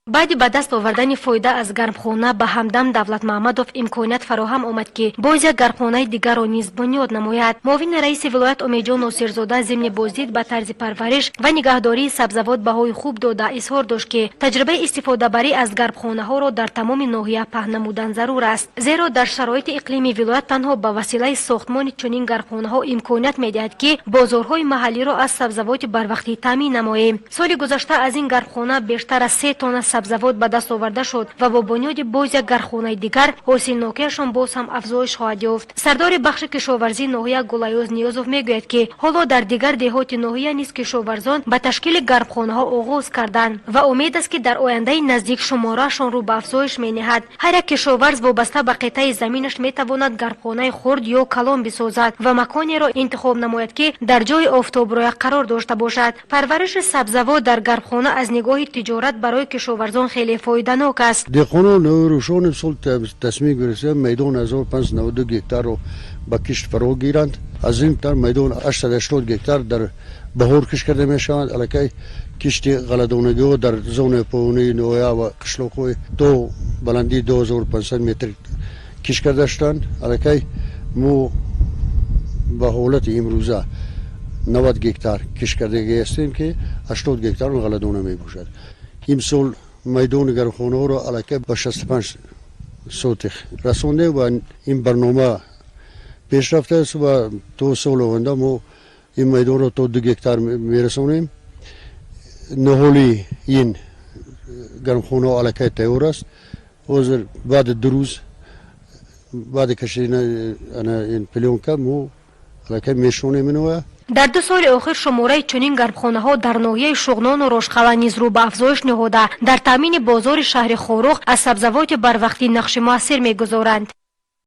Баъди ба даст овардани фоида аз гармхона ба ҳамдам Давлатмаҳмадов имконият фароҳам омад, ки боз як гармхонаи дигарро низ бунёд намояд. Муовини раиси вилоят Умедҷон Носирзода зимни боздид ба тарзи парвариш ва нигаҳдории сабзавот баҳои хуб дода, изҳор дошт, ки таҷрибаи истифодабарӣ аз гармхонаҳоро дар тамоми ноҳия паҳн намудан зарур аст, зеро дар шароити иқлими вилоят танҳо ба василаи сохтмони чунин гармхонаҳо имконият медиҳад, ки бозорҳои маҳаллиро аз сабзавоти барвақтӣ таъмин намоем. Соли гузашта аз ин гармхона бештар аз 3 тонна сабзавот ба даст оварда шуд ва бо бунёди боз як гармхонаи дигар ҳосилнокиашон боз ҳам афзоиш хоҳад ёфт. Сардори бахши кишоварзии ноҳия Гулайоз Ниёзов мегӯяд, ки ҳоло дар дигар деҳоти ноҳия низ кишоварзон ба ташкили гармхонаҳо оғоз карданд ва умед аст, ки дар ояндаи наздик шумораашон рӯ ба афзоиш мениҳад. Ҳар як кишоварз вобаста ба қитъаи заминаш метавонад гармхонаи хурд ё калон бисозад ва маконеро интихоб намояд, ки дар ҷои офтобрӯя қарор дошта бошад. Парвариши сабзавот дар гармхона аз нигоҳи тиҷорат барои кишоварзон хеле фоиданок аст. Деҳқонон рӯшон имсол тасмим гирифтанд, майдон 1592 гектарро ба кишт фаро гиранд. Аз ин майдон 880 гектар дар баҳор кишт карда мешаванд. Аллакай кишти ғалладонагиҳо дар зонаи поёнии ноҳия ва қишлоқҳои то баландии 2500 метр кишт карда шуданд. Аллакай мо ба ҳолати имрӯза 90 гектар кишт кардагӣ ҳастем, ки 80 гектар ғалладона мебошад. Имсол майдони гармхонаҳоро аллакай ба 65 сотих расондем ва ин барнома пеш рафтааст ва то соли оянда мо ин майдонро то 2 гектар мерасонем. Ниҳоли ин гармхонаҳо аллакай тайёр аст. Ҳозир баъди 2 рӯз, баъди кашидани ин плёнка, мо аллакай мешонем иноя. Дар 2 соли охир шумораи чунин гармхонаҳо дар ноҳияи Шуғнону Рошқала низ рӯ ба афзоиш ниҳода, дар таъмини бозори шаҳри Хоруғ аз сабзавоти барвақтӣ нақши муассир мегузоранд.